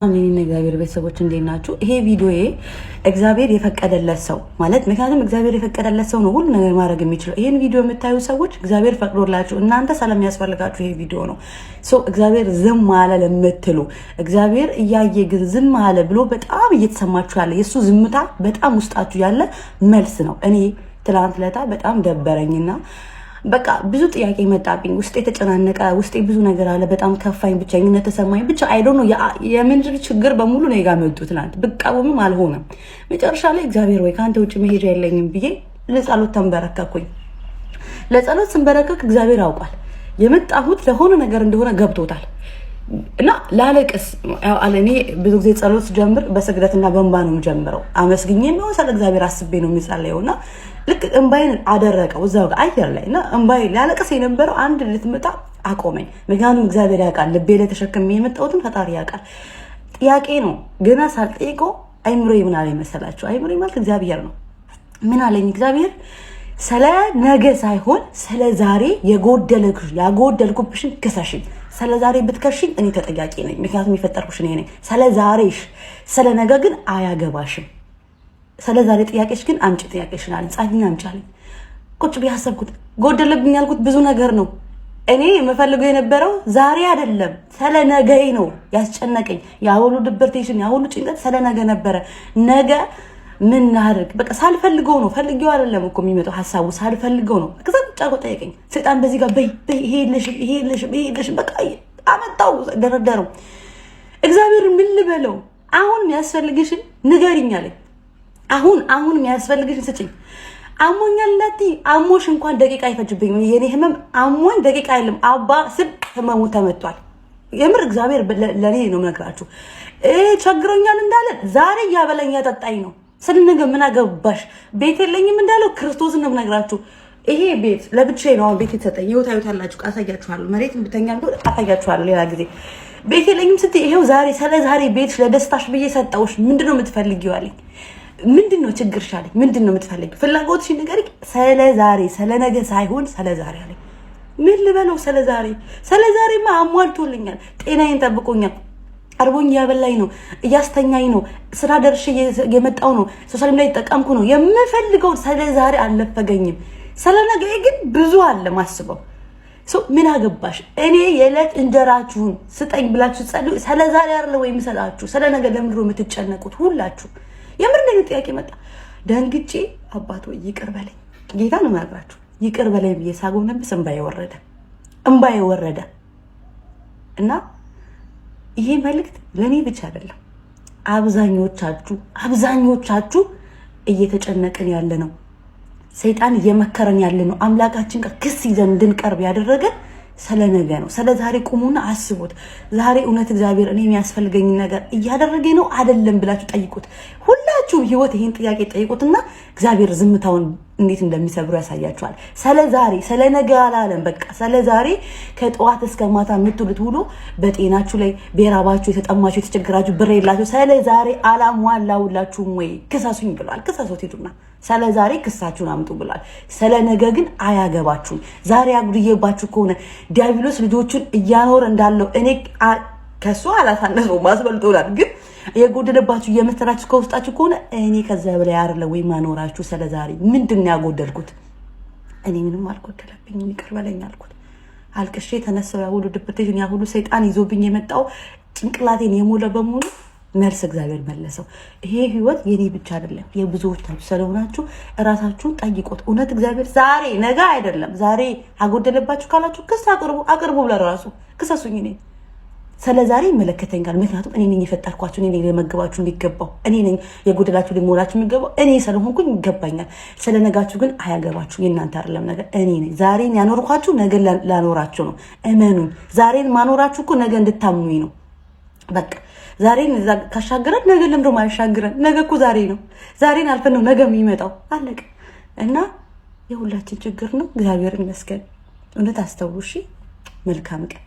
አሜን። እግዚአብሔር ቤተሰቦች እንዴት ናችሁ? ይሄ ቪዲዮዬ እግዚአብሔር የፈቀደለት ሰው ማለት፣ ምክንያቱም እግዚአብሔር የፈቀደለት ሰው ነው ሁሉ ነገር ማድረግ የሚችለው። ይሄን ቪዲዮ የምታዩ ሰዎች እግዚአብሔር ፈቅዶላችሁ እናንተ ሰላም ያስፈልጋችሁ ይሄ ቪዲዮ ነው። So እግዚአብሔር ዝም አለ ለምትሉ፣ እግዚአብሔር እያየ ግን ዝም አለ ብሎ በጣም እየተሰማችሁ ያለ፣ የእሱ ዝምታ በጣም ውስጣችሁ ያለ መልስ ነው። እኔ ትላንት ለታ በጣም ደበረኝና በቃ ብዙ ጥያቄ መጣብኝ። ውስጤ የተጨናነቀ፣ ውስጤ ብዙ ነገር አለ። በጣም ከፋኝ፣ ብቸኝነት ተሰማኝ። ብቻ I don't know፣ የምድር ችግር በሙሉ ነው ጋር መጡ። ትላንት ብቃወምም አልሆነም። መጨረሻ ላይ እግዚአብሔር ወይ ከአንተ ውጭ መሄጃ የለኝም ብዬ ለጸሎት ተንበረከኩኝ። ለጸሎት ስንበረከክ እግዚአብሔር ያውቋል የመጣሁት ለሆነ ነገር እንደሆነ ገብቶታል። እና ላለቅስ፣ እኔ ብዙ ጊዜ ጸሎት ስጀምር በስግደትና በእንባ ነው የምጀምረው። አመስግኜ ነው፣ ስለ እግዚአብሔር አስቤ ነው የሚጸለየው። እና ልክ እንባዬን አደረቀው እዛው ጋር አየር ላይ። እና እንባዬ ላለቅስ የነበረው አንድ ልትመጣ አቆመኝ። ምክንያቱም እግዚአብሔር ያውቃል፣ ልቤ ላይ ተሸክሜ የመጣሁትን ፈጣሪ ያውቃል። ጥያቄ ነው ገና ሳልጠይቀው አይምሮዬ ምን አለኝ መሰላችሁ? አይምሮዬ ማለት እግዚአብሔር ነው። ምን አለኝ እግዚአብሔር? ስለ ነገ ሳይሆን ስለ ዛሬ ያጎደልኩብሽን ክሰሽኝ። ስለ ዛሬ ብትከሽኝ እኔ ተጠያቂ ነኝ፣ ምክንያቱም የፈጠርኩሽ እኔ ነኝ። ስለ ዛሬሽ፣ ስለ ነገ ግን አያገባሽም። ስለ ዛሬ ጥያቄሽ ግን አምጪ ጥያቄሽን አለኝ። ጻፊኝ አምጪ አለኝ። ቁጭ ብዬ አሰብኩት። ጎደለብኝ ያልኩት ብዙ ነገር ነው። እኔ የምፈልገው የነበረው ዛሬ አይደለም፣ ስለ ነገዬ ነው ያስጨነቀኝ። ያ ሁሉ depression፣ ያ ሁሉ ጭንቀት ስለ ነገ ነበረ። ነገ ምን ላድርግ? በቃ ሳልፈልገው ነው፣ ፈልጌው አይደለም እኮ የሚመጣው ሀሳቡ፣ ሳልፈልገው ነው። ከዛ ቁጭ አድርጎ ጠየቀኝ። ሰይጣን በዚህ ጋር በይ በይ፣ ይሄ የለሽም፣ ይሄ የለሽም፣ ይሄ የለሽም፣ በቃ አመጣው፣ ደረደረው። እግዚአብሔር ምን ልበለው? አሁን የሚያስፈልግሽን ንገሪኝ አለኝ። አሁን አሁን የሚያስፈልግሽን ስጭኝ። አሞኛል እንዳትዪ፣ አሞሽ እንኳን ደቂቃ አይፈጅብኝም። የኔ ህመም አሞኝ ደቂቃ የለም። አባ ስብ ህመሙ ተመቷል። የምር እግዚአብሔር ለእኔ ነው የምነግራችሁ። ቸግሮኛል እንዳለ ዛሬ እያበላኝ እያጠጣኝ ነው። ስለ ነገ ምን አገባሽ? ቤት የለኝም እንዳለው ክርስቶስን ነው የምነግራችሁ። ይሄ ቤት ለብቻዬ ነው አሁን ቤት የተሰጠኝ። ይኸው ታዩታላችሁ፣ አሳያችኋለሁ። መሬት ብተኛ አሳያችኋለሁ ሌላ ጊዜ። ቤት የለኝም ስትይ ይሄው ዛሬ ስለ ዛሬ ቤትሽ ለደስታሽ ብዬ ሰጠውሽ። ምንድን ነው የምትፈልጊው አለኝ። ምንድን ነው ችግርሽ አለኝ። ምንድን ነው የምትፈልጊው? ፍላጎትሽን ንገሪኝ። ስለ ዛሬ፣ ስለ ነገ ሳይሆን ስለ ዛሬ አለኝ። ምን ልበለው? ስለ ዛሬ፣ ስለ ዛሬማ አሟልቶልኛል። ጤናዬን ጠብቆኛል። አርቦኝ እያበላኝ ነው፣ እያስተኛኝ ነው፣ ስራ ደርሼ የመጣው ነው፣ social media እየተጠቀምኩ ነው። የምፈልገው ስለ ዛሬ አልነፈገኝም። ስለ ነገ ግን ብዙ አለ ማስበው። ምን አገባሽ? እኔ የዕለት እንጀራችሁን ስጠኝ ብላችሁ ጸልዩ። ስለ ዛሬ አይደለ ወይ የምሰጣችሁ? ስለ ነገ ለምንድን ነው የምትጨነቁት ሁላችሁ? የምር ነው ጥያቄ መጣ። ደንግጬ አባት ወይ ይቅር በለኝ፣ ጌታ ነው የምነግራችሁ፣ ይቅር በለኝ ብዬ ሳጎነብስ እምባዬ ወረደ፣ እምባዬ ወረደ። እና ይሄ መልእክት ለእኔ ብቻ አይደለም። አብዛኞቻችሁ አብዛኞቻችሁ እየተጨነቅን ያለ ነው። ሰይጣን እየመከረን ያለ ነው። አምላካችን ጋር ክስ ይዘን እንድንቀርብ ያደረገን ስለ ነገ ነው። ስለ ዛሬ ቁሙና አስቡት። ዛሬ እውነት እግዚአብሔር እኔ የሚያስፈልገኝ ነገር እያደረገ ነው አይደለም ብላችሁ ጠይቁት። ሁላችሁም ህይወት ይህን ጥያቄ ጠይቁትና እግዚአብሔር ዝምታውን እንዴት እንደሚሰብሩ ያሳያችኋል። ስለ ዛሬ፣ ስለ ነገ አላለም። በቃ ስለ ዛሬ ከጠዋት እስከ ማታ የምትውሉት ውሎ በጤናችሁ ላይ ቤራባችሁ፣ የተጠማችሁ፣ የተቸገራችሁ፣ ብር የላችሁ፣ ስለ ዛሬ አላሟላሁላችሁም ወይ ክሰሱኝ ብሏል። ክሰሱት ሂዱና ስለ ዛሬ ክሳችሁን አምጡ ብሏል። ስለ ነገ ግን አያገባችሁም። ዛሬ አጉድዬባችሁ ከሆነ ዲያብሎስ ልጆቹን እያኖረ እንዳለው እኔ ከሱ አላሳነሰውም፣ አስበልጦናል። ግን የጎደለባችሁ እየመሰላችሁ ከውስጣችሁ ከሆነ እኔ ከዛ በላይ አይደለ ወይ ማኖራችሁ? ስለ ዛሬ ምንድን ነው ያጎደልኩት? እኔ ምንም አልጎደለብኝም፣ ይቅር በለኝ አልኩት። አልቅሼ የተነሳው ያ ሁሉ depression፣ ያ ሁሉ ሰይጣን ይዞብኝ የመጣው ጭንቅላቴን የሞላ በሙሉ መልስ እግዚአብሔር መለሰው። ይሄ ህይወት የኔ ብቻ አይደለም የብዙዎቻችሁ ስለሆናችሁ እራሳችሁን ጠይቁት። እውነት እግዚአብሔር ዛሬ፣ ነገ አይደለም ዛሬ አጎደለባችሁ ካላችሁ ክስ አቅርቡ፣ አቅርቡ ብለ ራሱ ክሰሱኝ። እኔ ስለ ዛሬ ይመለከተኛል። ምክንያቱም እኔ ነኝ የፈጠርኳችሁ፣ እኔ ነኝ ለመግባችሁ የሚገባው፣ እኔ ነኝ የጎደላችሁ ሊሞላችሁ የሚገባው እኔ ስለሆንኩኝ ይገባኛል። ስለ ነጋችሁ ግን አያገባችሁ፣ የእናንተ አይደለም ነገር። እኔ ነኝ ዛሬን ያኖርኳችሁ፣ ነገ ላኖራችሁ ነው። እመኑኝ፣ ዛሬን ማኖራችሁ እኮ ነገ እንድታምኑኝ ነው። በቃ ዛሬን ካሻገረን ነገ ለምዶ ማያሻግረን? ነገ እኮ ዛሬ ነው። ዛሬን አልፈን ነው ነገ የሚመጣው። አለቀ። እና የሁላችን ችግር ነው። እግዚአብሔር ይመስገን። እውነት አስተውሉ። እሺ፣ መልካም ቀን።